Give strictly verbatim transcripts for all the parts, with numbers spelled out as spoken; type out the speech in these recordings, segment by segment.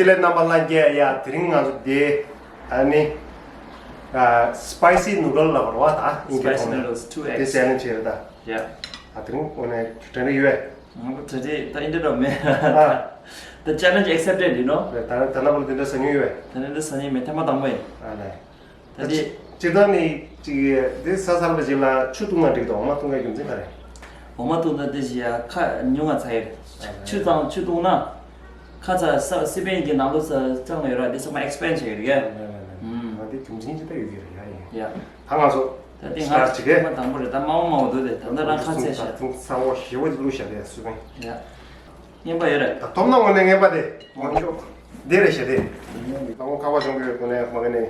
ལས་རྣམ་པ་ལྷན་རྒྱས། ཡ་དེ་རིང་ང་ཚོ་དེ་ཨ་ནི་ཨ་spicy noodle ལབ་པ་རེད་བ། ད་ཨིན་སྐད་Spicy ཐོག་ནས་noodles, two དེ X. Challenge བྱས་རེད་ད། Yeah. ཨ་དེ་རིང་དངོས་གནས་གྲ་སྒྲིག་ཡོད་པས། ང་ཚོ་གྲ་སྒྲིག་ད་ཨིན་འདྲ་འདྲ་མེད། ཨ། The challenge accepted, you know. རེད། ད་ད་ལྟ་བར་དེ་འདྲ་ཟ་མྱོང་ཡོད་པས། ད་ནི་འདི་ཟ་མྱོང་མེད། ཐེངས་མ་དང་པོ་ཡིན། ཨ་ལས། ད་ཅི་ཅི་ལྟར་ནི་ཅིག་འདི་ཟ་ཚར་བ་ཅིག་ལ་ཆུ་བཏུང་ན་འགྲིག་དང་། འོ་མ་བཏུང་བའི་རྒྱུ་མཚན་ག་རེ། འོ་མ་བཏུང་ན་དེ་བཞིན་ཡ་ཁ་ཉུང་ང་ཚ་ཡི་རེད། ཆུ་དང་ཆུ་བཏུང་ན་ཁ་ཚ་ས་སི་པན་གྱི་ནང་ལོགས་ས་ཚང་ཡོད་ར། འདི་ཚང་མ་expand བྱས་ཡོད་རེད། ཨ་ལས་ལས་ལས། ཨུམ། ང་འདི་རྒྱུ་མཚན་ཅི་ལྟར་ཡོད་ཀྱི་རེད། ཡ་ཡིན། ཡ། ད་ང་ཚོ་ད་དེ་ང་start བྱེད་ཀྱི། ཐེངས་མ་དང་པོ་རེད། ད་མང་བོ་མང་བོ་འདུག་སྟེ། ད་ལྟ་རང་ཁ་ཚ་ཤ། ད་ཐུང་ཚ་བོ་ཞེ་བོ་ཅིག་བླུགས་བཞག་རེད་སི་པན། ཡ། རྔན་པ་ཡོད་རེད། ད་ཐོབ་ན་དངོས་གནས་རྔན་པ་དེ་མང་ཤོས་འདི་རེད་ཤག་དེ། ད་ཁོང་ཁ་པར་བྱུང་གི་ཡོད། དངོས་གནས་མ་གི་ནས་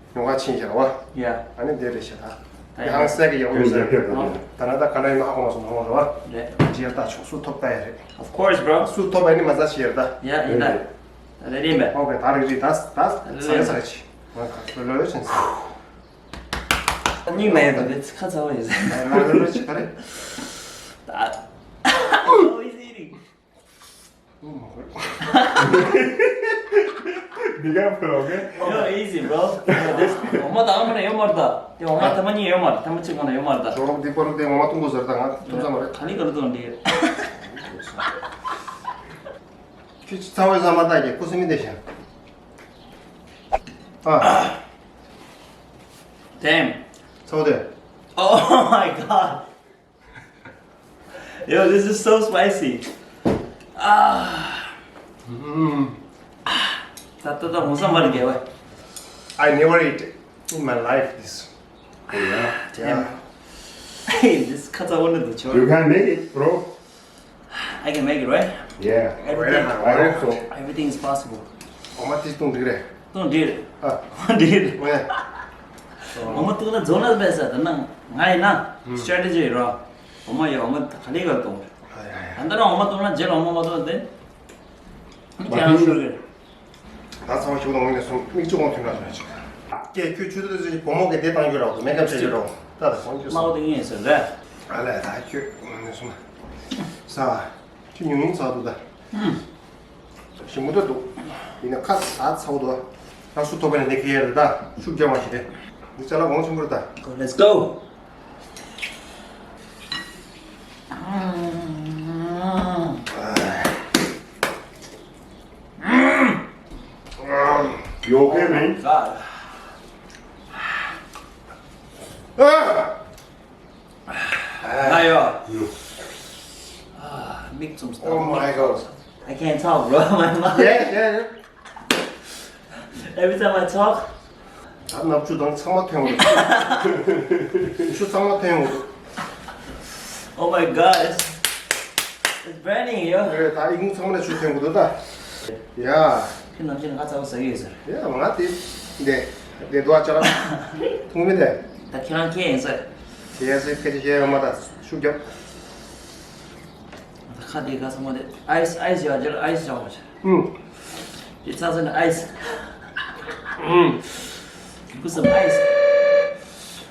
ཉོ་ག་ཕྱིན་ཤག་བ། ཡ། ཨ་ནི་འདི་རེད་ཤག་ད། ད་ཡ། ཡང་སད་གི་ཡག་པོ་ཡོད་ས་རེད། ད་ན་ད་ག་ན་ཡིན་ན་ཧ་གོ་མ་སོང་། མ་གོ་རེད་བ། རེད། ཇི་ཡ་ད་ཆོག་སུ་ཐོབ་ད་ཡ་རེད། Of course, bro. སུ་ཐོབ་ཨ་ནི་མ་ཟ་ཤི་ཡ་རེད་ད། ཡ་ཡིན་ད། ད་རེད་ཡིན་པས། ཨོ་ཀེ། ད་རེད་རེད། ད་ད་ཟ་ཡ་ཟ་ཡ་ཆི། ང་ག་ཚོད་ལོས་ཆེན་ཟ། སྙིང་ནས་ཡོད་དོ། དེ་ཁ་ཚ་བ་ཡིན་ཟེར། ལ་ལ་ལ་ཆི་ག་རེ། ད། Oh, easy eating. འདི་ག་ཕོ་རོག་གེ། Yo, easy, bro. འོ་མ་དང་མ་ན་ཡོད་མ་རེད་ད། དེ་འོ་མ་ཐ་མ་གཉིས་ཡོད་མ་རེད། ཐ་མ་གཅིག་མ་ན་ཡོད་མ་རེད་ད། ཕོ་རོག་འདི་ཕོ་རོག་དེ་འོ་མ་བཏུང་དགོས་ཟེར་ད། ང་བཏུང་ས་མ་རེད། ག་ནི་ག་ལ་བཏུང་འདི། ཁྱོད་ཚ་བའི་ཟ་མ་ད་གི་ཁུ་སིམ་མེ་དེ་ཤ། ཨ། Damn. ཚ་བ་དེ། Oh my god. Yo, this is so spicy. Ah. ད་ད་ད་ཧོན་ས་མ་རེད་གེ་བ། I never eat in my life this. Oh, yeah. Damn. Hey, this ཁ་ཚ་བོ་ནི་འདུག་ཆོག You can make it, bro. I can make it, right? Yeah. Everything, I hope so. Everything is possible. འོ་མ་དེ་བཏུང་འགྲིག་རེད། བཏུང་འགྲིག་རེད། ཨ། བཏུང་འགྲིག་རེད། ཨོ་ཡ། འོ་མ་བཏུང་ན་རྫོགས་ན་བས་ས། ད་ནང་ང་ཡིན་ན་strategy རོ། འོ་མ་ཡོད། འོ་མ་ག་ལེ་ག་ལེ་བཏུང་རེད། ཨ་ཡ་ཡ། ད་ལྟ་རང་འོ་མ་བཏུང་ན་རྗེས་ལ་འོ་མ་མ་བཏུང་ན་དེ། མི་ཁྱེད་རང་ཤོར་གི་རེད། ད་ཚང་མ་ཞུགས་དང་ངོས་ནས་སོང་། མིག་ཆུ་ཁོང་ཐོན་ན་ཞུ་ན་ཅིག་ཀྱེ་ཁྱོད་ཆུ་ཚོད་ཚོད་བུ་མོ་གིས་དེ་བཏང་རྒྱུ་རོགས། མེ་ཁབ་བྱེད་རྒྱུ་རོགས། ད་ད་སོང་རྒྱུ་སོང་། དམའ་བོ་དེ་ངས་ཟེར་རེད། ཨ་ལས། ད་ཁྱོད་ངོས་ནས་སོང་ན་ས་ཁྱོད་ཉུང་ཉུང་ཚ་འདུག་ད། ཞིམ་པོ་འདྲ་འདུག་ཡིན་ན་ཁ་ད་ཚ་བོ་འདུག་ད་སུ་ཐོབ་པ་ནས་དེ་ཁེ་ཡར་ད་ཤུགས་རྒྱག་མ་ཞིག་རེད། འདི་ཅ་ལག་གོང་ཆེན་པོ་རེད་ད། Let's go. You okay, man? God. ཨ། ང་ཡོད། ཨ། མིག་བཙུམས། Oh my God. I can't talk, bro. My mouth. Yeah, yeah, yeah. Every time I talk. ད་ནབ་ཆུ་དང་ཚང་མ་ཐོན་འོང་། ཆུ་ཚང་མ་ཐོན་འོང་། Oh my God, it's, it's burning, yo. རེད། ད་ཨི་ཁུང་ཚང་མ་ལ་ཆུ་ཐོན་འོང་ད། ཡ། ཁྱོད་ནམ་ཞིག་ང་ཚ་བ་ཟ་གི་ཡོད་ཟེར། ཡ་ང་དེ་འདི་འདི་དུ་ཨ་ཅག་ཐུང་མི་འདི། ད་ཁྱེད་རང་ཁྱེད་ཡིན་ཟེར། ཁྱེད་ཟེར་ཁྱེད་ཀྱི་ཁྱེད་ཡོད་མ་ད་ཤུགས་རྒྱབ། ད་ཁ་དེ་ག་ཚང་མ་དེ་ice, ice ཡོད་ཅེར་ice བྱ་བ་ཅེར། ཨུམ། It's also an ice. ཨུམ། Put some ice.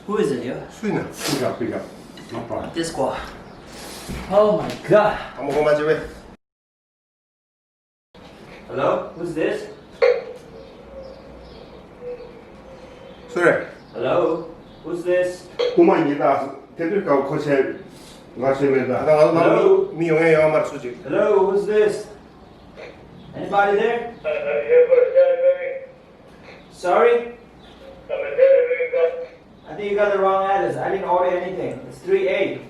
Who is it, yo? སུ་ཡིན་ན། Pick up, pick up. No problem. This guy. Oh my God. དང་པོ་ཁོ་མ་བྱེད་པས། Hello, who's this? སུ་རེད། Hello, who's this? རྐུན་མ་ཡིན་ད། དེ་དུས་སྐབས་ཁོ་ཆེ་ང་ཆེ་མེད་ད། ད་ང་ང་Hello? མི་ཡོང་ཡ་ཡོང་མར་སུ་ཅིག Hello, who's this? Anybody there? Sorry? I think you got the wrong address. I didn't order anything. It's three eight.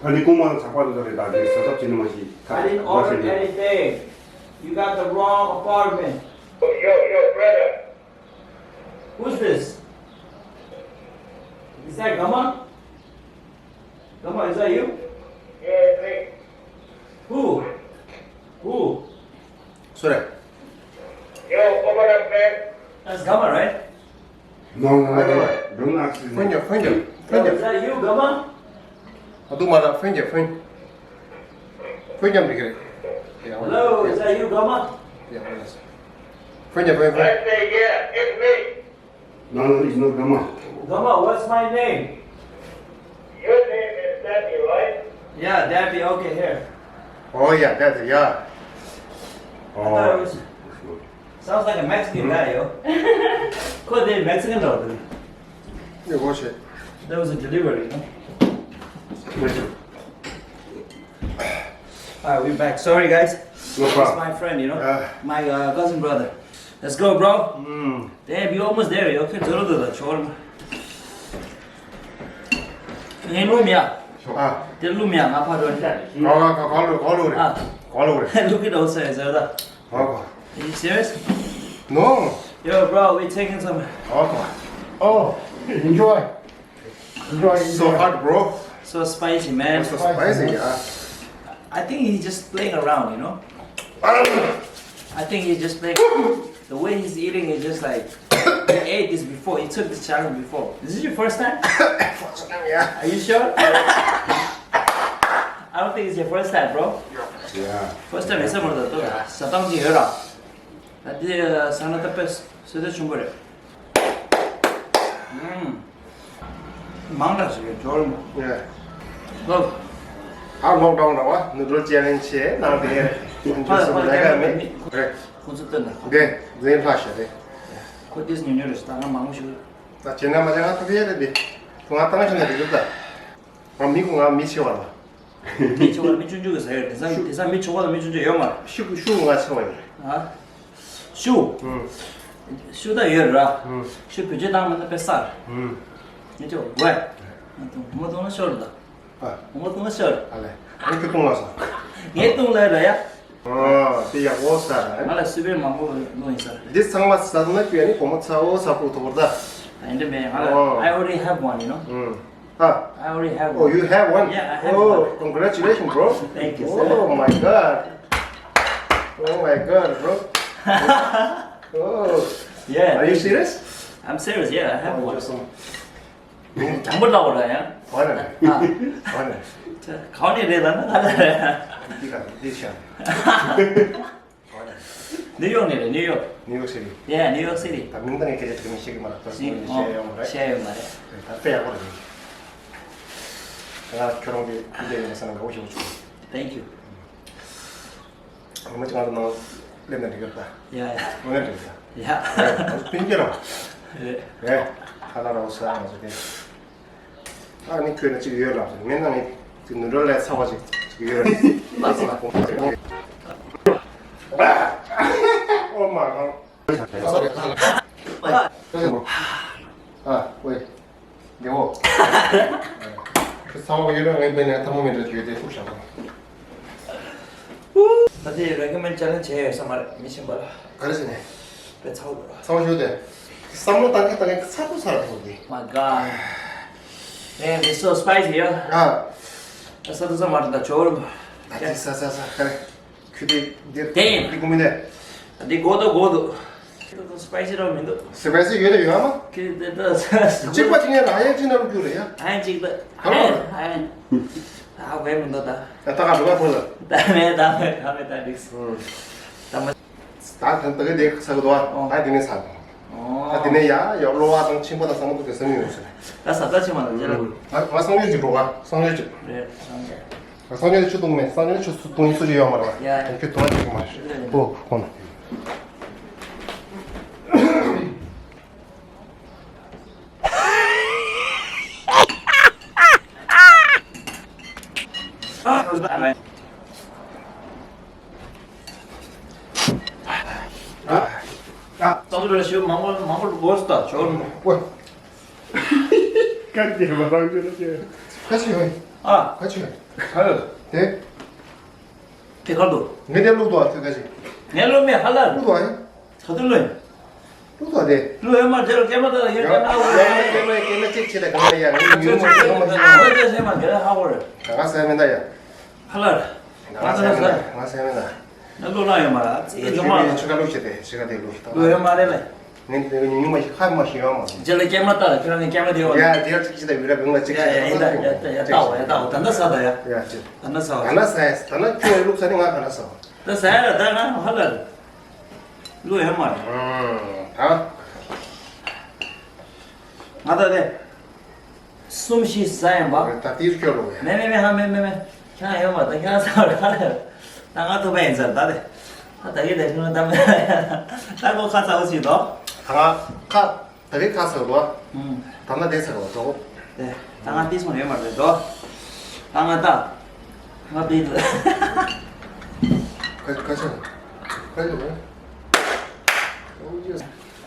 ད་ནི་རྐུན་མ་ལ་ཇག་པ་འདི་ཚོ་རེད། ད་འདི་ཟ་ཐབས་བྱེད་ནི་མ་ཤེས། I didn't order anything. You got the wrong apartment. Yo, yo, brother. Who's this? Is that Gama? Gama, is that you? Yeah, it's me. Who? Who? སུ་རེད། Yo, open up, man. That's Gama, right? No, no, no, no. Don't ask me. ཕོན་རྒྱབ། ཕོན་རྒྱབ། ཕོན་Yo, is རྒྱབ། That you, Gama? ཨ་དུ་མ་ལ་ཕོན་རྒྱབ། ཕོན། ཕོན་རྒྱབ་འགྲིག་གི་རེད། Hello, is that you, Gama? ཕོན་རྒྱབ། ཕོན། ཕོན། I say, yeah, it's me. No, no, it's not Gama. Gama, what's my name? Your name is Danny, right? Yeah, Danny, okay, here. Oh, yeah, that's, yeah. I thought it was, sounds like a Mexican guy, yo. Could be Mexican though. Yeah, watch it. That was a delivery, no? Alright, we're back. Sorry, guys. No problem. It's my friend, you know? Yeah. My uh, cousin brother. Let's go, bro. Mm. Damn, you almost there, yo. Okay, zoro do da, chor. Hey, Lumia. Ah. Te Lumia, nga pa do. Ah, ka, ka lo, ka lo re. Ah. Ka lo re. Look at those eyes, brother. Ah, ka. Are you serious? No. Yo, bro, we taking some. Ah, ka. Oh, enjoy. Enjoy, enjoy. So hot, bro. So spicy, man. So spicy, yeah. I think he's just playing around, you know? I think he's just playing. The way he's eating is just like, he ate this before, he took this challenge before. This is your first time? First time, yeah. Are you sure? I don't think it's your first time, bro. Yeah. First time is someone that told us. Satang ji hera. That is Sanata Pes. So that's your 음. མང་དྲགས་ཤིག་ཡོད་འཇོར་མོ། Yeah. ལོ། ཨ་ལོག་ཌའོན་ར་བ་ནུ་ཌལ་ཅེ་ལེན་ཇི་ཆེ་ནང་དེ་ཕ་ཕ་ལ་ཀ་མེད་རེད། ཁོ་ཚོ་སྟོན་ན་དེ་འཛིན་ལྷ་ཤ་རེད། ཁོ་ཏིས་ཉུ་ཉུ་རེད་ད་ང་མང་པོ་ཞིག་ད་བྱེད་ན་མ་བྱེད་ང་ཐུབ་ཡས་རེད་དེ། ཁོ་ང་བཏང་ཤི་ན་རེད་ད། ང་མི་ཁོ་ང་མི་ཆེ་བ་ལ། མི་ཆེ་བ་ལ་མི་ཆུང་ཆུང་གི་ཟ་ཡོད་དེང་སང་དེང་སང་མི་ཆེ་བ་ལ་མི་ཆུང་ཆུང་ཡོད་མ་རེད། ཤུ་ཤུ་ང་ཆེ་བ་ཡོད་རེད། ཨ། ཤུ། ཤུ་ད་ཡོད་ར། ཤུ་བེད་སྤྱོད་བཏང་མ་ན་དཔེ་སར། ངས་ཅོ་གོ་ཡ། ང་ཏུང་མ་ཏུང་ན་ཤོར་ད། ཨ། མ་ཏུང་ན་ཤོར། ཨ་ལེ། ངས་ཁྱོད་ཏུང་ལ་སོང་། ངས་ཏུང་ལ་ར་ཡ། ཨ་དེ་ཡག་པོ་ས། ང་ལ་སུ་པེ་མང་པོ་ལོ་ཡིན་ས། འདི་ཚང་མ་ས་ན་ཁྱོད་ནི་གོ་མོ་ཚ་བོ་ས་ཕུག་ཐོག་ད། ཨ་འདི་མེད་ང་ལ། I already have one, you know. ཨ། I already have one. Oh, you have one? Yeah, I have one. Oh, congratulations, bro. Thank you, sir. Oh my God. Oh my God, bro. Oh. Yeah. Are you serious? I'm serious. Yeah, I have one. Awesome. དང་པོ་ལ་བ་ལ་ཡ། བ་ལ། ཨ། བ་ལ། ཁའོ་ནི་རེད་ལ་ན་ང་ལ་རེད། འདི་ག་འདི་ཤ། ནིའུ་ཡོག་ནས་རེད། ནིའུ་ཡོག་ནིའུ་ཡོག་སི་ཊི། Yeah, New York City. ད་མིང་དང་སྐད་ཆ་དེ་མི་ཤེས་གི་མ་རེད། ད་སོ་ནི་ཤེས་ཡོད་མ་རེད། ཤེས་ཡོད་མ་རེད། ད་དཔེ་ཡག་པོ་རེད། ད་ང་ཁྱོད་རང་གི་ཁུལ་དེ་ཡིན་ས་ན་དགའ་བོ་ཞིག་བྱུང་། Thank you. ངོ་མ་ཅི་ང་ཚོ་ནང་སླེབས་ན་འགྲིག་གི་རེད་ད། Yeah, yeah. དངོས་གནས་འགྲིག་གི་རེད་ད། Yeah. རེད། ང་ཚོ་སྤུན་མཆེད་རང་། རེད། རེད། ཁ་ལག་རོགས་ཟ་ང་ཚོ་དེ། ཨ་ནི་ཁྱོད་ལ་གཅིག་ཡོད་ལབ་སོང་། ངས་ན་ངས་ཀྱི་ནུ་ཌལ་ལས་ཚ་བ་ཅིག་ཅིག་ཡོད་རེད། ལགས་སོ་ལགས། Oh my God. ཨ་ཝེ། ལེའོ། ཁྱོད་ཚ་བ་ཡོད་ན་ངས་འབད་ནས་ཐ་མ་མི་འདྲ་ཡོད་དེ་ཤུགས་བཞག་དང་། ད་དེ་རེ་ཀོ་མེན་ཌི་ཅ་ལེན་ཇི་བྱས་ཡོད་ས་མ་རེད། མི་ཤེས་པ་ལ། ག་རེ་བྱས་ནས། དཔེ་ཚ་བོ་འདུག་ཚ་བོ་ཞུ་དེ། བསམ་བློ་བཏང་གི་བཏང་གི་ཚ་པོ་ཚ་ར་ཐུག་དེ། My God. Man, it's so spicy, yeah. ཨ། ད་ས་དུ་ས་མ་རེད་ད་ཇོ་རུ། ད་དེ་ས་ས་ས་ཁ་རེ། ཁྱོད་དེ་དེ་Damn. དེ་ཀུ་མི་ནས། ད་དེ་གོ་དོ་གོ་དོ། ཁྱོད་དོ་སི་པའི་སི་རོ་མི་འདུག་སི་པའི་སི་ཡོད་དེ་ཡོད་མ། ཁྱོད་དེ་ད་ས་ས་གཅིག་པ་གཅིག་ཡན་ལ་ཨ་ཡན་གཅིག་ན་རུ་རྒྱུ་རེད་ཡ། ཨ་ཡན་གཅིག་ད། ག་རེ། ཨ་ཡན། ད་ཧ་གོ་མི་འདུག་ད། ད་ད་ག་འགྲོ་ག་ཕོ་ལ། ད་མེད་ད་མེད་ད་མེད་ད་འགྲིག་སོང་། ད་མ། ད་ད་ད་ག་དེ་ས་ག་དོ་ཨ། ད་དེ་ནས་ས། ད་དེ་ནས་ཡ་ཡ་གློ་བ་དང་མཆིན་པ་དང་ས་མ་ཐུག་གི་ས་མི་ཡོང་ཟེར། ད་ས་ད་ཆི་མ་ལ་ཇེ་ལ། ང་ང་སང་ཉིན་གཅིག་འགྲོ་ག་སང་ཉིན་གཅིག་རེད་སང་ཉིན། སང་ཉིན་ཆུ་བཏུང་མེད། སང་ཉིན་ཆུ་བཏུང་ཡིན་སུ་ཞིག་ཡོད་མ་རེད་པ། ཡ། ཁྱོད་དུང་ཅིག་མ་རེད། ཨོ་ཁོ་ན། ཨ། ཨ། ཏོག་ཙམ་ཞུ་མང་པོ་མང་པོ་དགོས་སུ་ད་ཆོག་ནོ། ཨོ། ཁ་ཅིག་མ་རང་ཅི་ལ་ཅི། ཁ་ཅིག་ཡོད། ཨ། ཁ་ཅིག་ཡོད། ཁ་ཡོད། དེ། དེ་གར་འདུག་ངས་དེ་བླུགས་འདུག་ཨ་ཚོད་ཁ་ཅིག་ངས་བླུགས་མེད་ཧ་ལ། བླུགས་འདུག་ཨ་ཡིན། ག་དུས་བླུགས་ཡིན། བླུགས་འདུག་ཨ་དེ། བླུགས་ཡོད་མ་རེད་ལ་སྐྱེས་མ་ད་ཡོད་སྐྱེས་མ་ཧ་གོ་རེད། སྐྱེས་མ་སྐྱེས་མ་གཅིག་བྱེད་ད་ག་ལ་ཡ་ངས་ཉུང་མ་ཉུང་མ་ཉུང་མ་ད་སྐྱེས་མ་ག་ལ་ཧ་གོ་རེད། ད་ང་ཟ་མེད་ད་ཡ། ཧ་ལ། ང་ཟ་མེད་ད་ང་ཟ་མེད་ད། ང་བླུགས་ན་ཡོད་མ་རེད། ཨ་ཙི་ཡ་ཉུང་མ་ལ་ཆུ་ཁ་བླུགས་བྱེད་དེ་ཆུ་ཁ་དེ་བླུགས་ད། བླུགས་ཡོད་མ་རེད་ལ། ངས་དེ་ཉུང་མ་ཞིག་ཧ་མ་ཞིག་ཡོད་མ་རེད། རྗེས་ལ་སྐྱེས་མ་ལྟ་ལ་ཁྱོད་རང་ནས་སྐྱེས་མ་དེ་ཡོད་ཡ་དེ་ཡ་གཅིག་གཅིག་ད་ཡོད་ར་བུང་ལ་གཅིག་ཡ་ཡ་ཡིན་ད་ཡ་ད་ཡ་ད་འོ་ད་འདི་ཟ་ད་ཡ། ཡ་ཅི། ད་འདི་ཟ་བ། ད་འདི་ཟ་ཡ་ད་ནི་ཁྱོད་བླུགས་ས་ནི་ང་ད་འདི་ཟ་བ། ད་ཟ་ཡ་ད་ང་ཧ་ལ་རེད། བླུགས་ཡོད་མ་རེད། ཨང་། ད། ང་ད་དེ། གསུམ་བཞི་ཟ་ཡིན་པ། ད་དེར་སྐྱོར་རོགས་ཡ། མེ་མེ་མེ་ཧ་མེ་མེ་མེ། ཁྱེད་རང་ཡོད་མ་ད་ཁྱེད་རང་ཟ་བ་རེད་ཧ་ལ་རེད། ད་ང་ཐུག་པ་ཡིན་ཟེར་ད་དེ། ད་གིན་དེ་ཁྱོད་ད་མེད། ད་ཁོ་ཁ་ཚ་བོ་ཞིག་འདུག་ད་ང་ཁ་ད་གིན་ཁ་ཚ་བོ་འདུག་ཨུམ། ད་ང་དེ་ཚ་བོ་འདུག་དེ་ད་ང་ཏིས་མོ་ཡོད་མ་རེད་འདུག་ད་ང་ད་ང་པི་ཏི། ཁ་ཁ་ཚ་ཁ་ཚ་བོ།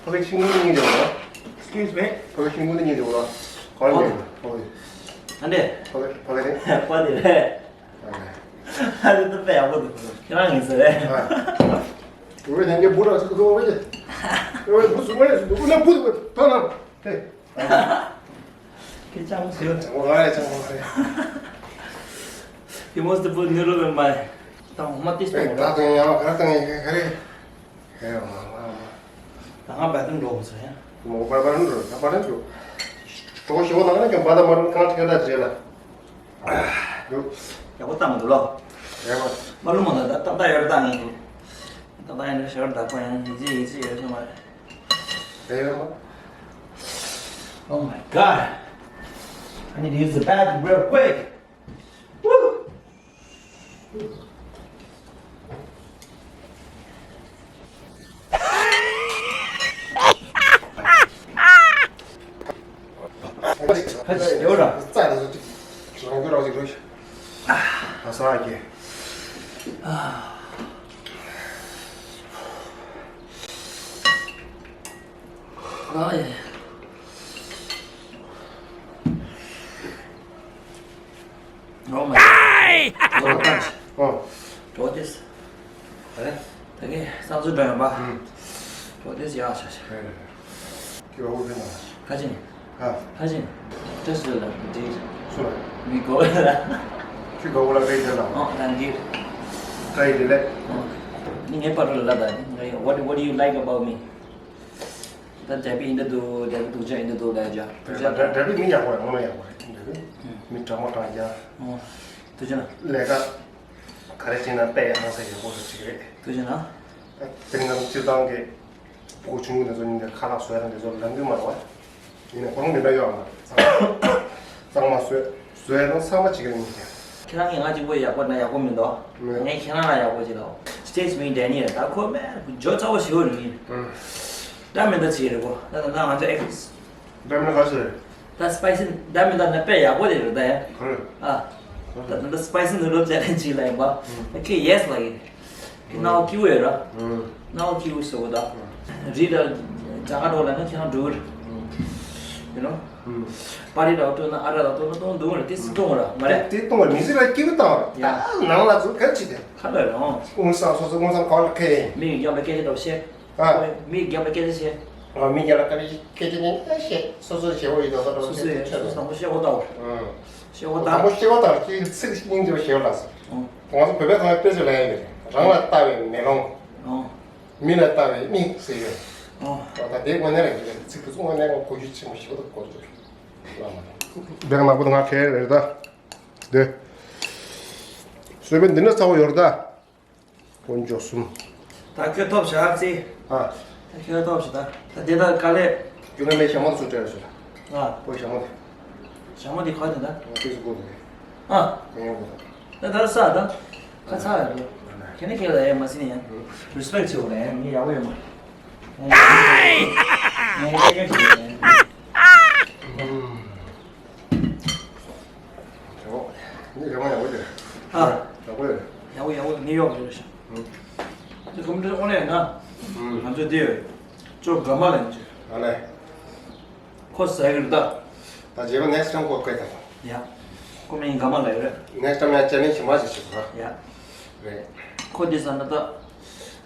ཕ་གི་ཤིང་ནི་ཉིད་འདུག Excuse me. ཕ་གི་ཤིང་ནི་ཉིད་འདུག་ག་རེ་ཡིན། ཕ་གི་ཨ་འདྲེ། ཕ་གི་ཕ་གི་རེད། པ་དེ་རེད། ཨ་རེ་ད་དཔེ་ཡག་པོ་འདུག་ཁྱེད་རང་ཡིན་ཟེར་རེད། ཨ། འོ་ཡང་གི་བུ་ར་ཚུགས་ཐུབ་པ་ཡིན། འོ་ཡ་བུ་སུ་མ་ཡིན་སུ་འདུག་ན་བུ་འདུག་ད་ན་དེ། ཁྱེད་ཅང་མོ་ཟེར། ཅང་མོ་རེད། ཅང་མོ་རེད། You must put noodle in my ད་འོ་མ་ཏིས་པོ་ད་དང་ཡང་ག་ར་དང་ཡང་ག་རེ། ཧེ་མ་མ་མ། ད་ང་བད་དུང་འགྲོ་དགོས་ས་ཡ། མོ་བར་བར་འགྲོ་ད་བར་འགྲོ། གྲོགས་ཞོག་ན་ང་ཀྱང་བ་ད་མ་རུང་གང་ཐད་ད་རྗེས་ལ། ཡག་པོ་བཏང་མི་འདུག་ལོ། རེད་བ། མ་ལུས་མ་ད་ད་ད་ཡོད་རེད་ད་ངས་འདུག་ད་ད་ཡང་ཞོར་ད་ཁོ་ཡང་ཡིན་གཅིག་ཡིན་གཅིག་ཡོད་ཤོད་མ་རེད། རེད་བ། Oh my god. I need to use the bathroom real quick. Woo! Oh my god. ཨོ། གྲོགས་དེས། ཨ་རེ། ད་གིན་བསམ་ཚུལ་འདྲ་ཡོང་པ། ཨུམ། གྲོགས་དེས་ཡག་ཤ་ཤ། ཨེ། ཁྱོད་འོ་དེ་ན། ཁ་ཅིང་། ཨ། ཁ་ཅིང་། ཏེས་ལ་འདིར། སུ་ལ། མི་གོ་ལ། ཁྱོད་གོ་ལ་རེད་དེ་ལ། ཨོ་ད་འདིར། ཀ་ཡི་དེ་ལས། ཨོ། ནི་ངའི་པར་ལ་ལ་ད་ནི། What what do you like about me? ད་འདྲ་པི་ཡིན་ད་འདུག་འདྲ་པི་སྡུག་ཅག་ཡིན་ད་འདུག་ལ་ཡ་ཅག་འདྲ་པི་མི་ཡག་པོ་རེད། ངོ་མ་ཡག་པོ་རེད། འདྲ་པི་མི་དྲང་མོ་དྲང་རྐྱང་། ཨོ། ཐུགས་རྗེ་གནང་། ལས་ཀ་ག་རེ་བྱས་ན་དཔེ་ཡག་ཧང་སང་ཡག་པོ་རེད་ཅིག་རེད། ཐུགས་རྗེ་གནང་། དེ་རིང་ང་ཚོ་སྤྱིར་བཏང་གི་ཕྲུ་གུ་ཆུང་ཆུང་དེ་ཚོ་ཉིན་དེ་ཁ་ལག་བཟོ་ཡ་དང་དེ་ཚོ་ལབ་གི་མ་རེད་བ། ཡིན་ནའི་ཁོ་རང་འདི་འདྲ་ཡོད་ཨ་མ་གཙང་མ་གཙང་མ་བཟོས་བཟོས་ཡ་དང་ཚང་མ་བྱེད་ཀྱི་རེད་ཉིན་དེ། ཁྱེད་རང་གིས་ང་གཅིག་པོ་ཡག་པོ་ན་ཡག་པོ་མི་འདུག་ངས་ཁྱེད་རང་ལ་ཡག་པོ་བྱེད་དོ། Stage me Daniel ད་ཁོ་མེད་ཇོ་ཚ་བོ་ཞིག་རེད། འདྲ་མི་འདྲ་བྱེད་རེད་གོ་ད་ད་ང་ཚོ་ཨེག་སི། འདྲ་མི་འདྲ་ག་ཚོད་རེད། ད་སི་པའི་སི་འདྲ་མི་འདྲ་ན་དཔེ་ཡག་པོ་དེ་རེད་ད་ཡ། ག་རེ། ཨ། ད་ད་ད་སི་པའི་སི་ནུ་ཌལ་ཅེ་ལེན་ཇི་ལ་ཡིན་པ། ཨ་ཁེ་ཡེ་སི་ལ་ཡིན། ཁྱེད་རྣ་བ་སྐྱིད་པོ་ཡོད་ར། རྣ་བ་སྐྱིད་པོ་ཟེར་བ་ད། རི་ད་རྒྱ་གར་འགྲོ་ལ་ན་ཁྱེད་རང་འགྲོ་གི་རེད། ཡིན་ནོ། པ་རི་ད་སྤྲོ་ན་ཨ་ར་ད་སྤྲོ་ན་སྟོང་འདུག་རེད། དེ་སྲིད་སྟོང་ར་མ་རེད། དེ་སྟོང་བ་མི་སྲིད་ལ་སྐྱིད་པོ་བཏང་བ་རེད། ཡ། ད་ནང་ལ་ཚུར་ག་རེ་བྱེད་དེ། ཁ་ལ་རོང་། དངུལ་སང་སོ་སོ་དངུལ་སང་ག་བ་ལ་ཁེ་ཡིན། མི་ཡི་རྒྱབ་ལ་སྐད་ཆ་འདྲ་བོ་བཤད། ཨ། མི་རྒྱབ་ལ་སྐད་ཆ་བཤད། ཨ་མི་རྒྱབ་ལ་སྐད་ཆ་སྐད་ཆ་ནི་ཨ་བཤད། སོ་སོ་ཞེ་བོ་ཡོད་དོ་ད་སོ་སོ་ཡོད་སོ་སོ་དང་པོ་ཤེས་གོ་ད། ཨ། ཤེས་གོ་ད། དང་པོ་ཤེས་གོ་ད་ཅིག་ཚིག་སྙིང་རྗེ་བོ་ཞེ་བོ་ལ་སོ། ཨ། ང་ཚོ་བོད་པའི་ཚང་མས་དཔེ་ཚོད་ལ་ཡ་ཡོད་རེད། རང་ལ་ལྟ་བའི་མེ་ལོང་། ཨ། མི་ལ་ལྟ་བའི་མིག་ཟེར་ཡོད། ཨ། ད་དེའི་དངོས་གནས་ལ་ཡིན་རེད། ཚིག་དེ་ཚོ་དངོས་གནས་ང་གོ་རྒྱུ་ཆེན་པོ་ཞེ་བོ་ད་གོ་ཚོད་རེད། བླ་མ་རེད། བེག་ནག་པོ་ང་གས་རེད་ད། དེ། སོས་པའི་འདི་ནས་ཚ་བོ་ཡོད་རེད་ད། དཀོན་མཆོག་གསུམ། ད་ཁྱོད་ཐོབ་བྱ་ཨ་ཙི། ཨ། ད་ཁྱོད་ཐོབ་བྱ་ད། ད་དེ་ད་དཀའ་ལས། རྒྱུ་མེད་མེད་ཞྭ་མོ་དེ་ཚུར་སྤྲད་ར་ཟེར། ཨ། ཁོའི་ཞྭ་མོ་དེ། ཞྭ་མོ་དེ་ག་དེ་ད། ཨ་ཏི་སུ་གོ་དེ། ཨ། གང་ཡོང་གོ་ད། ད་ད་ས་ད། ཁ་ཚ་ཡ་རེད། ཁྱེད་ནི་ཁྱེད་ལ་ཡ་མ་སྲིད་ནི་ཡ། རི་སི་པེག་བྱེད་དགོས་རེད། མི་ཡག་པོ་ཡོད་མ་རེད། ངས་ཡག་ཡག་བྱེད་དགོས་རེད། ཡོ། ནི་རེ་བ་ཡག་པོ་རེད། ཨ། ཡག་པོ་རེད། ཡག་པོ་ཡག་པོ་ནི་ཡོག་རེད་ཤག་ཨ། དེ་ཀོམ་པུ་ཊར་ཨོན་ལ་ཡིན་ན། ཨ། ང་ཚོ་དེ་ཡོད། ཅོ་ག་མ་ལ་ཡིན་ཅི། ཨ་ལེ། ཁོ་ཟ་གི་རེད་ད། ད་རྗེས་མ་ནེག་སི་ཊའིམ་ཁོ་བཀོད་ད། ཡ། ཁོ་མིང་ག་མ་ལ་ཡོད་རེད། ནེག་སི་ཊའིམ་ཡ་ཅེ་ལེན་ཇི་ཞིག་མ་ཞིག་བྱེད་དགོས། ཡ། རེད། ཁོ་དེ་ཟ་ན་ད།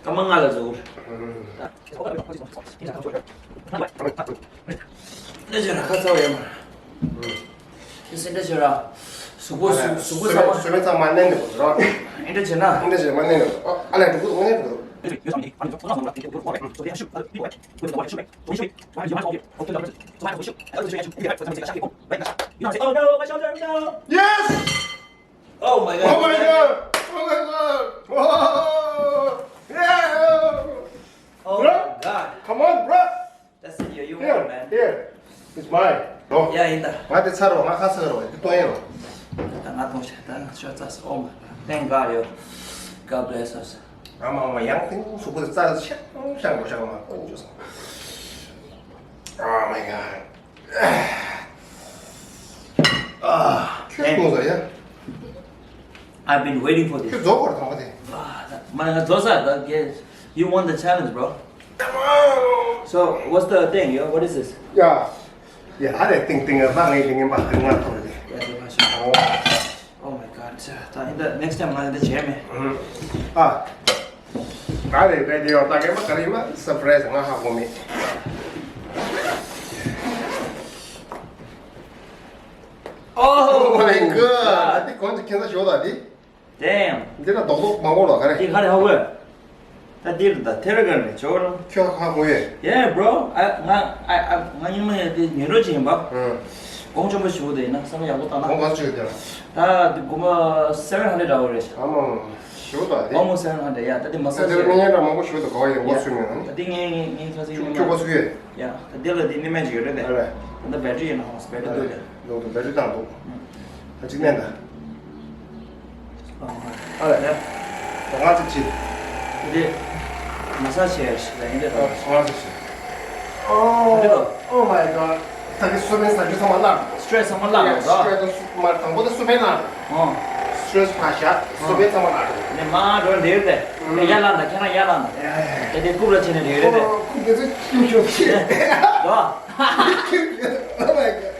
སྐར་མ་ལྔ་ལ་རྫོགས་རེད། ཨ། ཨེ་ཅེ་ར་ཁ་ཚ་བ་ཡོད་མ་རེད། ཨ། ཁྱེད་སེམས་ཁྲལ་བྱེད་ར། གཟུགས་པོ་གཟུགས་གཟུགས་པོ་ཚང་མ། སོ་སོའི་ཚང་མ་མནན་ནས་འགྲོ་ར། ཨེ་འདྲ་བྱེད་ན། ཨེ་འདྲ་བྱེད་མ་མནན་ནས་འགྲོ། ཨ་ལས་འགྲོ་གི་འདུག་མ་མནན་འགྲོ། Yes! Oh my god! Oh my god! Oh my god! Whoa! Yeah! Oh my god! Come on, bro! That's your humor, man. Here, it's mine. ཡ་ཡིན་ད། ང་དེ་ཚར་རོ། ང་ཁ་ཚར་རོ། དེ་གཏོང་ཡིན་རོ། ད་ང་གཏོང་བྱས། ད་ང་ཤོར་ཚར་སོང་། Oh my god. Thank God, yo. God bless us. ཨ་མ་མ་ཡང་ཐིང་གཟུགས་པོ་དེ་རྩ་ཤ་ཤ་འགྲོ་ཤ་མ་ཀོང་ཅོ་སོང་། Oh my god. ཁྱོད་ཀོང་ཟ་ཡ། I've been waiting for this. ཁྱོད་རྫོགས་པར་དང་པ་དེ། མ་ང་རྫོགས་ས་ད་གེ། You won the challenge, bro. Come on. So, what's the thing, yo? What is this? Yeah. Yeah, I didn't think thing about anything about the not for the. Yeah, the passion. Oh. Oh my god. ད་ཨིན་ད་next time ང་འདི་བྱས་མེད། ཨ། ད་རེད་བེ་དེ་ཡོད་ད་གེ་མ་ག་རེ་མ་surprise ང་ཧ་གོ་མེད། Oh my god. ཨ་དེ་གོང་དུ་ཁྱེད་ཚོ་ཞོག་ད་དེ། Damn. འདི་ལ་རྡོག་རྡོག་མང་པོ་ལ་ག་རེ། འདི་ག་རེ་ཧ་གོ། ད་འདིར་ད་ཐེ་ར་གར་ནས་ཇོ་རང་། ཁྱོད་ཧ་གོ་ཡོད། Yeah, bro. I ང་I I ང་ཉི་མ་ཡ་དེ་ཉོན་རོགས་ཅིག་ཡིན་པ། ཨང་། གོང་ཆེན་པོ་ཞུ་དེ་ཡིན་ན་བསམ་ཡག་པོ་བཏང་ན། གོང་ག་ཚོད་ཡོད་དེ། ད་དགོང་མོ་seven hundred dollar རེད། ཨ་མ་ཞུ་ད་དེ། Almost seven hundred. Yeah, ད་དེ་མ་ས་ད་དེ་ཆེ། ནས་ཡང་འདྲ་མང་པོ་ཞུ་ད་གོ་ཡིན་ངོ་སུ་མིན་ཨ་ནི། ད་དེ་ངས་ངས་ངས་ཚ་ཚིག་ཁྱུག་ཁྱུག་པ་ཚུགས་ཡོད། Yeah, ད་དེ་ལ་དེ་ནི་མེད་ཅིག་ཡོད་རེད་དེ། ཨ་རེད། ད་ད་battery ཡིན་ན་ཧོང་སི་battery འདུག་དེ། འདུག་འདུག་battery བཏང་འདུག་ད་གཅིག་མནན་ད། ཨ་ལས། ད་ང་ཚོ་ཅི། འདི། མ་ས་ཆེ་ཞིག་ལ་ཡིན་འདི་ད། ང་ཚོ་ཅི། Oh, འདི་ལ། Oh my god. ད་གི་སུ་མེད་ས་ཆུ་ཚང་མ་བརླག stress ཚང་མ་བརླག་ཡ་ད། Stress དང་སུ་མ་དང་པོ་ད་སུ་མེད་ན། ཨོ། Stress ཕ་ཤ་སུ་མེད་ཚང་མ་བརླག་ནས་མ་འགྲོ་འདིར་དེ། ཡ་ལ་ན་ཁྱེད་རང་ཡ་ལ་ན། ཡ་ཡ་ཡ། དེ་དེ་རྐུབ་ལ་ཕྱིན་ནས་འདིར་དེ། ཁུག་དེ་ཚོ་ཁྱིམ་ཤོག་ཤེས། ད། Oh my god.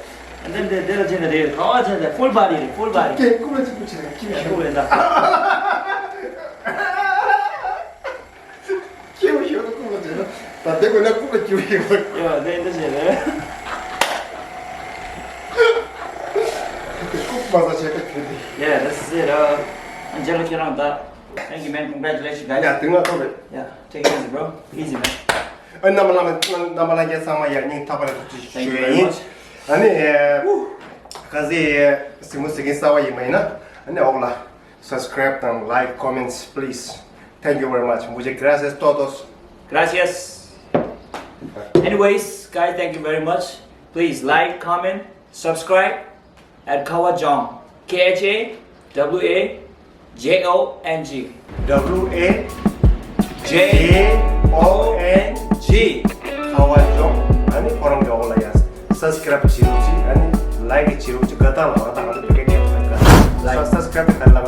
And then དེ་དེ་ལ་ཕྱིན་ནས་འདིར་ག་བ་ཕྱིན་ནས་full body རེད། Full body. ཀྱེ་རྐུབ་ལ་ཅིག་པུ་ཕྱིན་ནས་ཁྱིམ་ཤོག་རྐུབ་རེད་ད། ཁྱེའུ་ཞོ་ལ་རྐུབ་ལ་བྱས་ན། ད་དེ་དགོས་ན་རྐུབ་ལ་ཁྱེའུ་ཞོ། ཡ་དེ་འདི་བྱས་རེད། རྐུབ་མ་ཟ་བྱས་པ་ཁྱོད་དེ། Yeah, that's it. Uh, Angela ཁྱེད་རང་ད། Thank you, man. Congratulations, guys. ཡ་དེ་ང་ཐོབ་རེད། Yeah, take it easy, bro. Easy, man. ཨ་རྣམ་པ་ལ་རྣམ་པ་ལ་རྒྱལ་ཚང་མ་ཡར་སྙིང་ཐག་པ་ནས་ཐུགས་རྗེ་ཆེ་ཞུ་ཡ་ཡིན། Thank you very much. ཨ་ནི། ཁ་ཟས་སིང་མོ་ཟེར་མཁན་གསར་པ་ཡིན་པ་ཡིན་ན་ཨ་ནི་འོག་ལ། Subscribe དང་like, comments, please. Thank you very much. Muchas gracias todos. Gracias. Anyways, guys, thank you very much. Please like, comment, subscribe at Kawa Jong. K H A W A J O N G. W A J O N G. Kawa Jong. ཨ་ནི་ཁོ་རང་གི་འོག་ལ་ཡ་subscribe བྱེད་རོགས་གྱིས། ཨ་ནི་like བྱེད་རོགས་གྱིས། དགའ་རྟགས་ལ་བ་དང་ཨ་ནི་བེ་ཀེ་ཀེ་ལ་subscribe དང་like